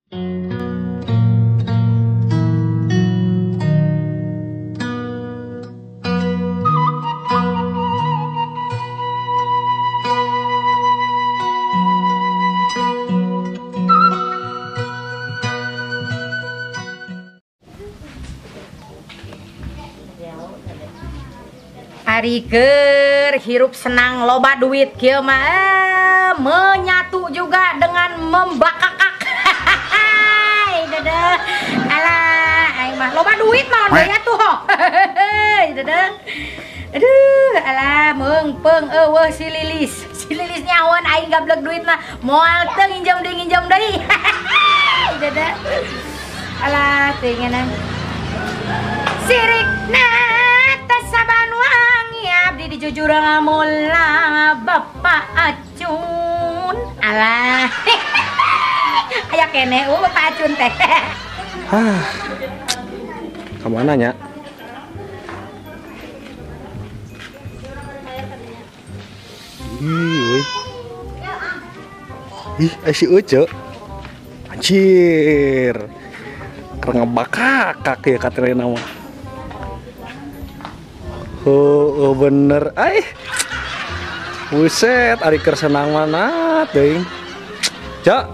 Ari keur hirup senang loba duit kieu mah menyatu juga dengan membakakak. Dadah. Alah, aing mah loba duit mah menyatu ho. Dadah. Aduh, alah meungpeung eueuh si Lilis. Si Lilis nyawan aing gablek duit mah moal teu nginjem deui. Dadah. Alah, teuing ngeunah. Sirikna saban wangi abdi dijujur ngamula Bapak Acun. Alah. Aya keneh Bapak Acun teh. Hah. Ka mana nya? Ih, euy. Ih, si Ece. Anjir. Keur ngebakakak ya katerina mah. Oh, bener, ay, buset, ari keur senang mana, teuing, Cek,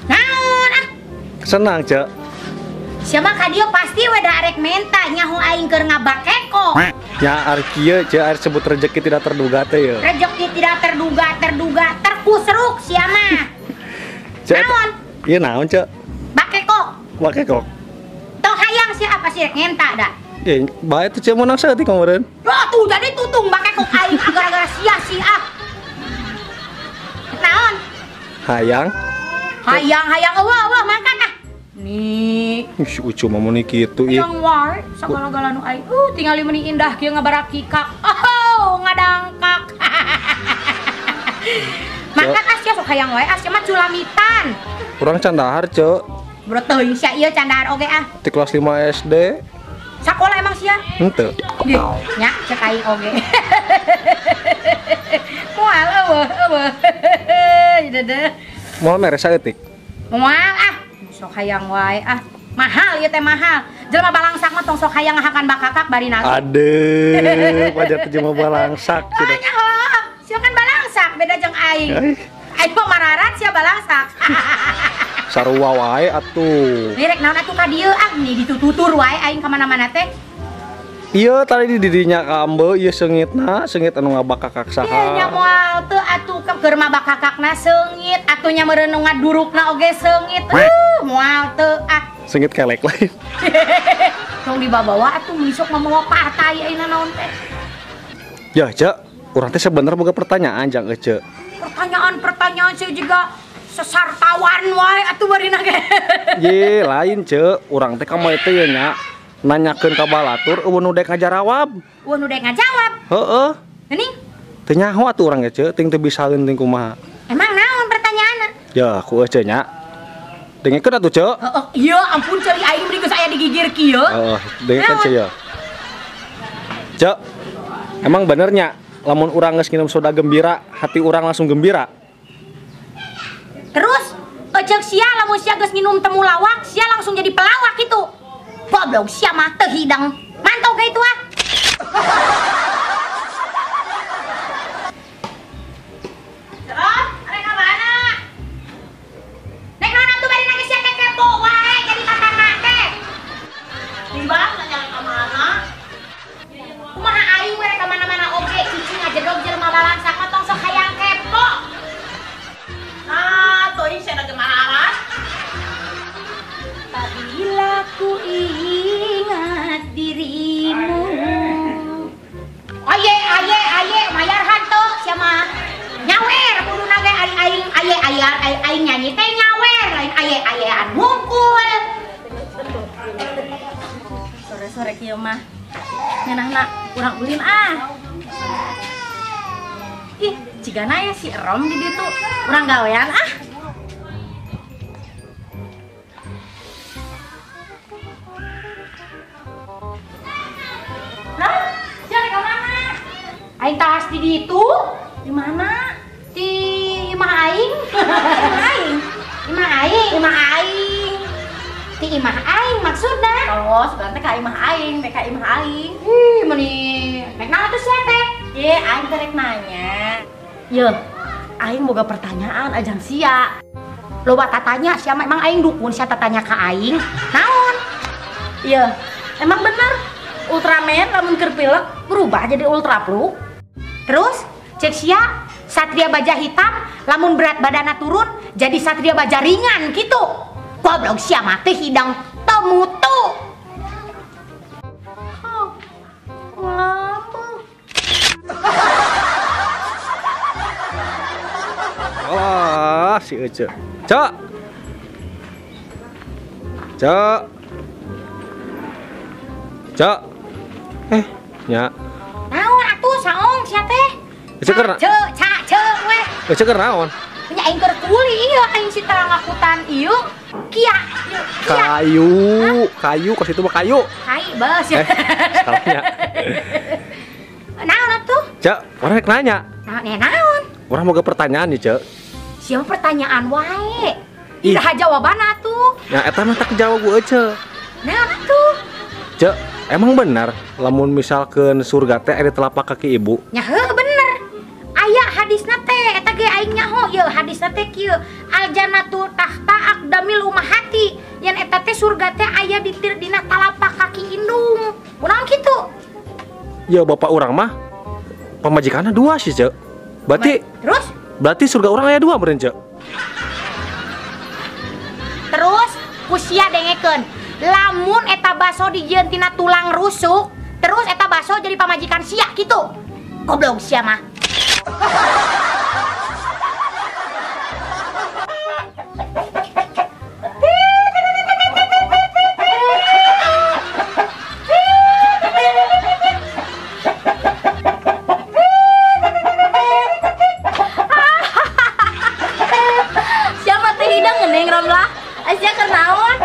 naon ah, senang Cek, siapa ka dieu pasti we da arek menta nyaho aing keur ngabakeko, nya ari kieu Cek, ari sebut rezeki tidak terduga teh ye, rezeki tidak terduga, terduga, terkusruk sia mah, Cek, naon, ieu naon Cek, bakeko, bakeko, tong hayang sia apa sih rek ngenta da. Ya, bae tuh cek menang saeutik kemarin. Wah tuh jadi tutung bakekok aing gara-gara sia sia. Naon? Hayang. Hayang hayang eueuh eueuh mangkat ah. Nih. Ih, ucu mah mun kitu ih. Hayang wae sagala-gala nu aing. Tingali meuni indah kieu ngabarakikak. Oh, ngadangkak. Mangkat ah sia sok hayang wae ah sia mah culamitan. Urang can dahar, Cek. Bro teuing sia ieu can dahar oge ah. Di kelas 5 SD. Sakola emang sia? Henteu. Nya cek aing oge. Moal eueuh eueuh. Dadah. Moal mere saeutik. Moal ah, sok hayang wae ah. Mahal ieu teh mahal. Jelema balangsak mah tong sok hayang ngahakan bakakak bari nage. Aduh, pajar teh jelema balangsak cenah. Nya heuh, sia kan balangsak beda jeung aing. Aing mah mararat sia balangsak. Sarua wae atuh. Rek naon atuh ka dieu ah nih ditututur wae aing ka mana-mana teh. Ieu tadi di didinya ka ambe ieu seungitna, seungit anu ngabakakak saha. Ieu nya moal teu atuh keur mabakakakna seungit, atuh nya meureun nu ngadurukna oge seungit. Moal teu ah. Seungit kelek lain. Tong dibawa atuh mun sok mamawa partai ayeuna naon teh. Ya, Cek, urang teh sebenarnya boga pertanyaan jang Ece. Pertanyaan-pertanyaan sih juga sesartawan wae atuh barina ge. Ye, lain Cek, urang teh kamari teh ye nya nanyakeun ka balatur eueuh nu dek ngajarawab. Eueuh nu dek ngajawab. Heeh. Geuning? Teu nyaho atuh urang ge Cek, ting teu bisaeun ting kumaha. Emang naon pertanyaanna? Ya, ku Ece nya. Dengekeun atuh Cek. Heeh, ieu ampun ceuli aing mending geus aya digigir kieu. Heeh, dengekeun Cek ya. Cek, emang bener nya lamun urang geus nginum soda gembira, hati urang langsung gembira? Terus, ecek sia lamun sia geus nginum temulawak, sia langsung jadi pelawak itu. Goblok sia mah teu hidang. Mantau ge itu ah. Terus, arek ka mana? Nek naon atuh bari nage sia kekepo wae jadi tatangga teh. Timbang nanya ka mana? Kumaha aing we rek ka mana-mana oge cicing ngajedog jelema balangsak mah tong sok hayang kepo. Ah, teuing sia lagi mararat. Apabila ku ingat dirimu. Aye aye aye mayar hantu sia mah. Nyawer kuduna ge aing aing aye aye aing nyanyi teh nyawer lain aye ayean hungkul. Sore-sore kieu mah ngeunahna urang ulin ah. Ih, cigana ya si Rom di ditu. Urang gawean ah. Lah, sia rek ka mana? Aing tas di ditu. Di mana? Di imah aing. Imah aing. Imah aing. Imah aing. Ti imah aing maksudna. Oh, sebenarnya teh ka imah aing, teh ka imah aing. Ih, meni rek naon atuh sia teh? Ye, aing teh rek nanya. Ye, aing boga pertanyaan ajang sia. Loba tatanya sia mah emang aing dukun sia tatanya ka aing. Naon? Ye, emang bener Ultraman lamun keur pilek berubah jadi Ultra Flu? Terus cek sia satria baja hitam lamun berat badana turun jadi satria baja ringan gitu. Goblok sia mah teh hidang temutu. Oh, ngelamun. Oh, si Ece. Cok. Cok. Cok. Eh, nya. Naon atuh saong sia teh? Ece keur cek cek weh. Ece keur naon? Nya aing keur kuli ieu aing si terangakutan ieu. Kia, kia. Kayu, kayu kos itu mah kayu. Kai bos. Eh, salahnya. Naon atuh? Cek, urang rek nanya. Naon naon? Urang boga pertanyaan nih, Cek. Siapa pertanyaan wae? Iraha jawabanna atuh. Ya eta mah tak jawab ku Ece. Naon atuh? Cek, emang benar lamun misalkeun surga teh aya di telapak kaki ibu? Nya heuh bener. Aya hadisna teh eta ge aing nyaho ieu hadisna teh kieu. Al jannatu tahta aqdamil umahati. Yen eta teh surga teh aya di dina telapak kaki indung. Kunaon kitu? Ya bapak urang mah pamajikanna dua sih, Cek. Berarti terus? Berarti surga urang aya dua meureun, Cek. Terus ku sia dengekeun. Lamun eta baso dijieun tina tulang rusuk, terus eta baso jadi pamajikan sia kitu. Goblok sia mah. Siapa teh hidang ngeneng Romlah? Asia keur naon?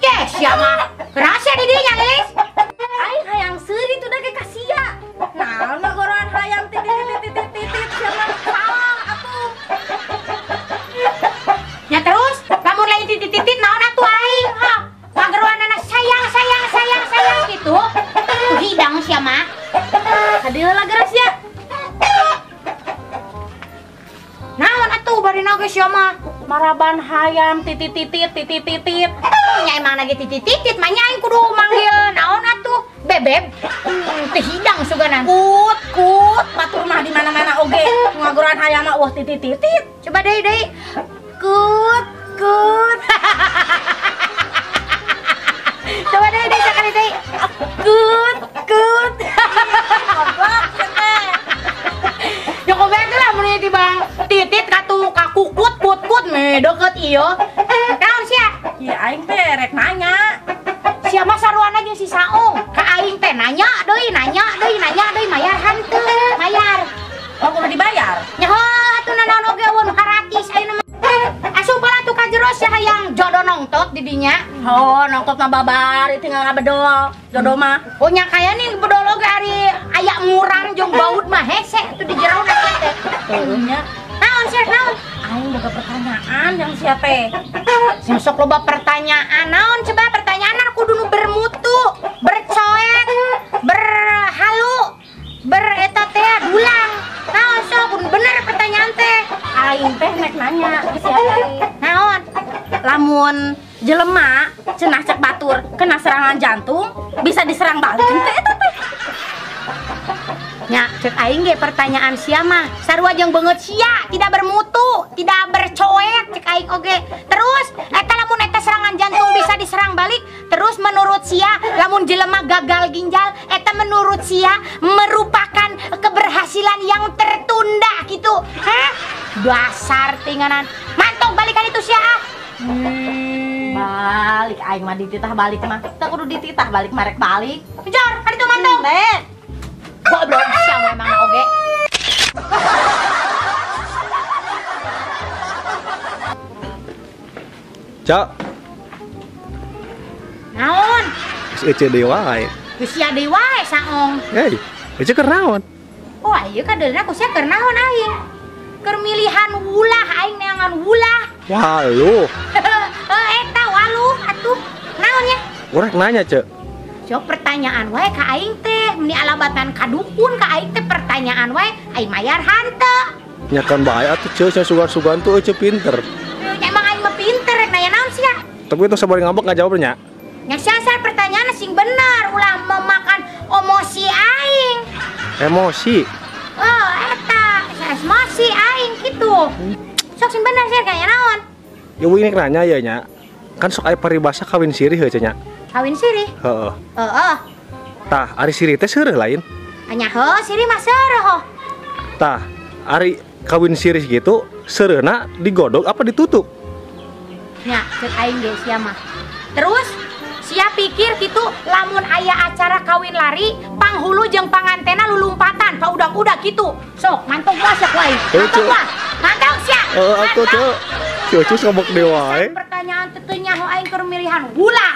Ye, sia mah. Kerasa di dinya, Lilis. Aing hayang seuri tuh da ge ka sia. Naon mah goroan hayang titit titit titit titit sia mah salah atuh. Ya terus, lamun lain titit titit naon atuh aing? Ha, ngageroanana sayang sayang sayang sayang gitu. Tuh hidang sia mah. Kadieu lah geura sia. Naon atuh bari oge sia mah? Maraban hayam titit titit titit titit. Nya emang lagi titit titit mah nya aing kudu manggil naon atuh? Bebeb. Teu hidang suganan. Kut kut batur mah di mana-mana oge. Ngagoran hayam mah wah titit titit. Coba deui deui. Kut kut. Coba deui deui sakali deui. Kut kut. Goblok teh. Ya goblok lah mun ieu tibang titit katu ka kukut kut kut me deket ieu. Naon sia? Ya aing teh rek nanya. Sia mah saruana jeung si Saung. Ka aing teh nanya deui, nanya deui, nanya deui mayar henteu, mayar. Oh kudu dibayar? Nya atuh nanaon oge eueun gratis ayeuna mah. Asup lah tuh ka jero sia hayang jodoh nongtot di dinya. Oh, nongtot mah babar tinggal ngabedol. Jodoh mah. Oh nya kaya nih bedol oge ari aya murang jeung baut mah hese tuh di jero na teh. Nya naon sia naon? Aing boga pertanyaan yang sia teh. Sia sok loba pertanyaan. Naon coba pertanyaan kudu nu bermutu, bercoet, berhalu, bereta teh dulang. Naon sok kudu bener pertanyaan teh. Aing teh nek nanya sia teh. Naon? Lamun jelema cenah cek batur kena serangan jantung bisa diserang balik teh eta teh. Nya cek aing ge pertanyaan sia mah sarua jeung beungeut sia tidak bermutu, tidak bercoet cek aing oge. Terus eta lamun eta serangan jantung bisa diserang balik, terus menurut sia lamun jelema gagal ginjal eta menurut sia merupakan keberhasilan yang tertunda gitu. Hah? Dasar tinganan. Mantong balikan itu sia ah. Balik aing mah dititah balik mah. Teu kudu dititah balik marek balik. Kejar, kaditu mantong. Goblok sia emang oge. Cok. Naon? Geus ece deui wae. Geus sia deui wae saong. Hei, ece keur naon? Oh, ieu kadeulna ku sia keur naon aing? Keur milihan wulah aing neangan wulah. Waluh. Eta waluh atuh. Naon nya? Urang nanya, Cek. Sok pertanyaan wae ka aing teh, meni alabatan ka dukun ka aing teh pertanyaan wae, aing mayar hanteu. Nya kan bae atuh Ceu, sia sugan-sugan tuh Ceu pinter. Emang aing mah pinter rek nanya naon sia? Tapi itu sabari ngambek nggak jawab nya. Nya sia pertanyaan sing bener, ulah memakan emosi aing. Emosi? Oh, eta, emosi aing kitu. Sok sing bener sia nanya naon? Ya ini nanya ya nya. Kan sok aya paribasa kawin sirih heuh nya. Kawin sirih? Heeh. Heeh. Tah, ari sirih teh seureuh lain? Anya heuh, sirih mah seureuh heuh. Tah, ari kawin sirih gitu seureuhna digodog apa ditutup? Nya, cek aing ge sia mah. Terus sia pikir gitu lamun aya acara kawin lari, panghulu jeung pangantena lulumpatan, paudag-udag gitu. Sok, mantog wae sia ku aing. Mantog wae. Mantog sia. Heeh, atuh Ceu. Ceu ngambek deui wae. Pertanyaan teu nyaho aing keur milihan ulah.